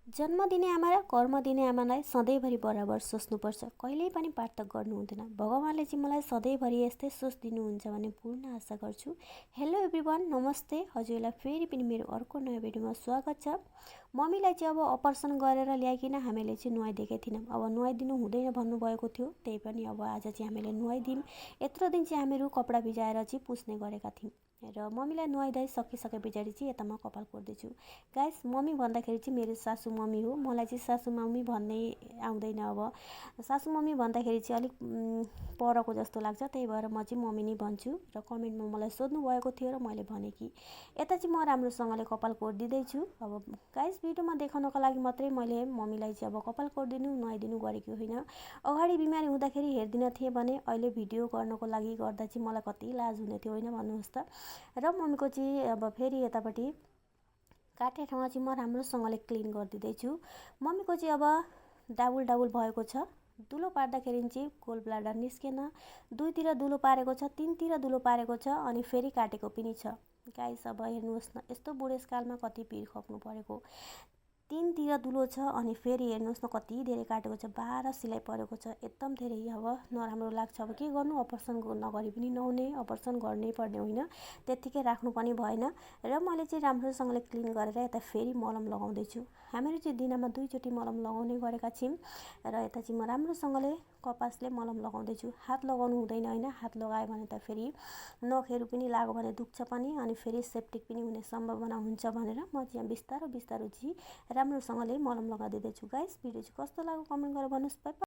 जन्म दिने आमा र कर्म दिने आमालाई सधैँभरि बराबर सोच्नुपर्छ, कहिल्यै पनि पार्थक गर्नु हुँदैन। भगवानले चाहिँ मलाई सधैँभरि यस्तै सोच दिनुहुन्छ भन्ने पूर्ण आशा गर्छु। हेलो एभ्रिवान, नमस्ते। हजुरलाई फेरि पनि मेरो अर्को नयाँ भिडियोमा स्वागत छ। मम्मीलाई चाहिँ अब अपरेसन गरेर ल्याइकन हामीले चाहिँ नुहाइदिएकै थियौँ। अब नुहाइदिनु हुँदैन भन्नुभएको थियो, त्यही पनि अब आज चाहिँ हामीले नुहाइदियौँ। यत्रो दिन चाहिँ हामीहरू कपडा भिजाएर चाहिँ पुस्ने गरेका थियौँ र मम्मीलाई नुहाइदिइ सके पछाडि चाहिँ यता म कपाल कोर्दैछु। गाइस, मम्मी भन्दाखेरि चाहिँ मेरो सासू मम्मी हो। मलाई चाहिँ सासू मम्मी भन्नै आउँदैन। अब सासू मम्मी भन्दाखेरि चाहिँ अलिक परको जस्तो लाग्छ, त्यही भएर म चाहिँ मम्मी नै भन्छु। र कमेन्टमा मलाई सोध्नु भएको थियो र मैले भने कि यता चाहिँ म राम्रोसँगले कपाल कोर्दिँदैछु। अब गाइस, भिडियोमा देखाउनको लागि मात्रै मैले मम्मीलाई चाहिँ अब कपाल कोर्दिनु नुहाइदिनु गरेको होइन। अगाडि बिमारी हुँदाखेरि हेर्दिन थिएँ भने अहिले भिडियो गर्नको लागि गर्दा चाहिँ मलाई कति लाज हुने थियो होइन भन्नुहोस् त। र मम्मीको चाहिँ अब फेरि यतापट्टि काटे ठाउँमा चाहिँ म राम्रोसँगले क्लिन गरिदिँदैछु। मम्मीको चाहिँ अब डाबुल भएको छ। दुलो पार्दाखेरि चाहिँ गोल ब्लाडर निस्केन, दुईतिर दुलो पारेको छ, तिनतिर दुलो पारेको छ, अनि फेरि काटेको पनि छ। गाइस, अब हेर्नुहोस् न, यस्तो बुढेसकालमा कति पिर खप्नु परेको। तिनतिर दुलो छ, अनि फेरि हेर्नुहोस् न कति धेरै काटेको छ, 12 सिलाइ परेको छ। एकदम धेरै अब नराम्रो लाग्छ। अब के गर्नु, अपरेसन नगरी पनि नहुने, अपरेसन गर्नै पर्ने होइन, त्यत्तिकै राख्नु पनि भएन। र मैले चाहिँ राम्रोसँगले क्लिन गरेर यता फेरि मलम लगाउँदैछु। हामीहरू चाहिँ दिनमा 2 चोटि मलम लगाउने गरेका छौँ। र यता चाहिँ म राम्रोसँगले कपासले मलम लगाउँदैछु। हात लगाउनु हुँदैन होइन, हात लगायो भने त फेरि नखहरू पनि लाग्यो भने दुख्छ पनि, अनि फेरि सेप्टिक पनि हुने सम्भावना हुन्छ भनेर म चाहिँ बिस्तारो चाहिँ राम्रोसँगले मलम लगाइदिँदैछु। गाइस, भिडियो चाहिँ कस्तो लाग्यो कमेन्ट गरेर भन्नुहोस्। Bye bye.